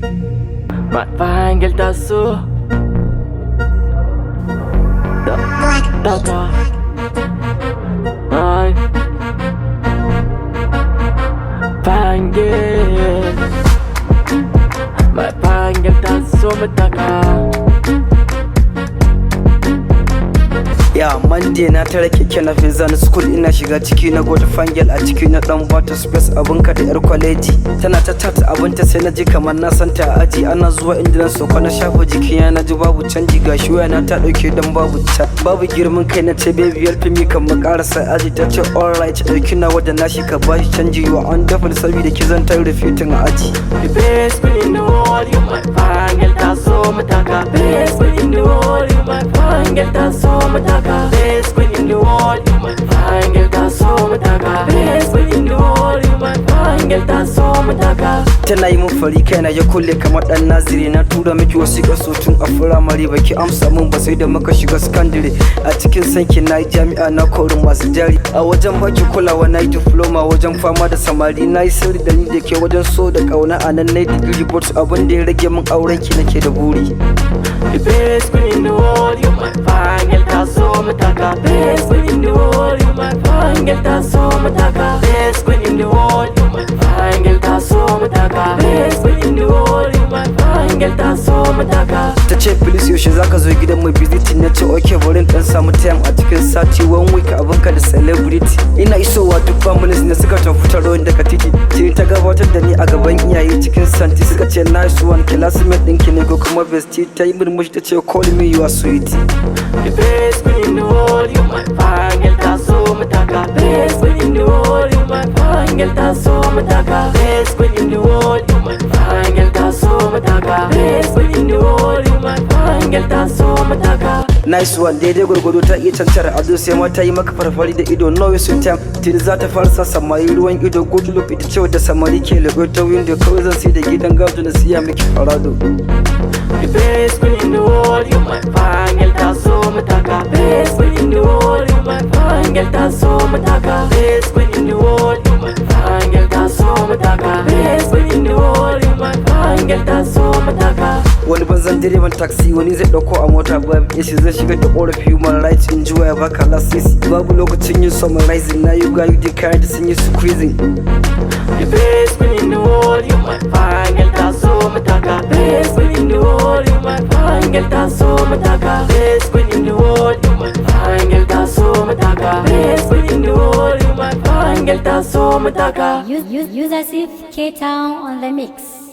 My fine girl taso. Ta taka. My fine girl. My fine girl taso mu taka. Ya Monday na tare keke na Fezan School, ina shiga ciki na gota fine girl a ciki, na dan bata space, abinka da yar kwaleji. Tana ta tata abinta, sai na ji kamar na santa a aji. Ana zuwa inda na sauka, na shafa jikina, na ji babu canji, gashi waya na ta dauke dan babu ta babu girman kai. Na ce, "Baby, help me kan mu karasa aji." Ta ce, "Alright, dauki na wadda na shi ka bashi canji." You are wonderful, saboda ki zan ta repeating a aji. The best queen in the world, you my fine girl, taso mu taka. Best queen in the world, you my fine girl, taso mu taka. Best queen in the world, you my fine girl, taso mu taka. Best queen in the world, you my fine girl, taso mu taka. Tana yi mun fari, kaina ya kulle kamar dan naziri. Na tura miki wasiƙa so tun a firamare, baki amsa mun ba sai da muka shiga sakandare. A cikin sanki na yi jami'a, na kori masu jari. A wajen baki kulawa na yi diploma, wajen fama da samari na yi sirri da ni da ke wajen so da kauna, a nan na yi digiri, but abin da ya rage min auren ki nake da buri. The best queen in the world, you my fine girl, taso mu taka. Best queen in the world, you my fine girl, taso mu taka. Best queen in the world, you my fine girl, taso mu taka. Best queen in the world, you my fine girl, taso mu taka. Ta ce, "Please, yaushe zaka zo gidan mu visiting?" Na ce, "Okay, bari in dan samu time a cikin sati one week." Abinka da celebrity, ina isowa duk families ne suka tafi taro daga titi. Tuni ta gabatar da ni a gaban iyaye cikin santi, suka ce, "Nice one, classmate ɗinki ne ko kuma bestie?" Ta yi murmushi ta ce, "Call me your sweetie." The best queen in the world, you my fine girl, taso mu taka. Best queen in the world, you my fine girl, taso mu taka. Best queen in the world, you my fine girl, taso mu taka. Best queen in the world, you my fine girl, taso mu taka. Nice one, daidai gwargwado ta iya cancar ado, sai ma ta yi maka farfari da ido. No waste time, tuni za ta fara sa samari ruwan ido. Good look, ita ce wadda samari ke lego ta window. Kawai zan sai da gidan gado na siya miki farado. The best queen in the world, you my fine girl, taso mu taka. Best queen in the world, you my fine girl, taso mu taka. Best queen in the world, you my fine girl, taso mu taka. Best queen in the world, you my fine girl, taso mu taka. Wani banzan direban taxi wani zai dauko a mota ba ya ce zai shigar da korafi human rights, in ji waya baka lasisi, babu lokacin yin summarizing, na yi gayu da kayan da sun yi squeezing. The best queen in the world, you my fine girl, taso mu taka. Best queen in the world, you my fine girl, taso mu taka. Best queen in the world, you my fine girl, taso mu taka. Best queen in the world, you my fine girl, taso mu taka. Use, use, use as if K Town on the mix.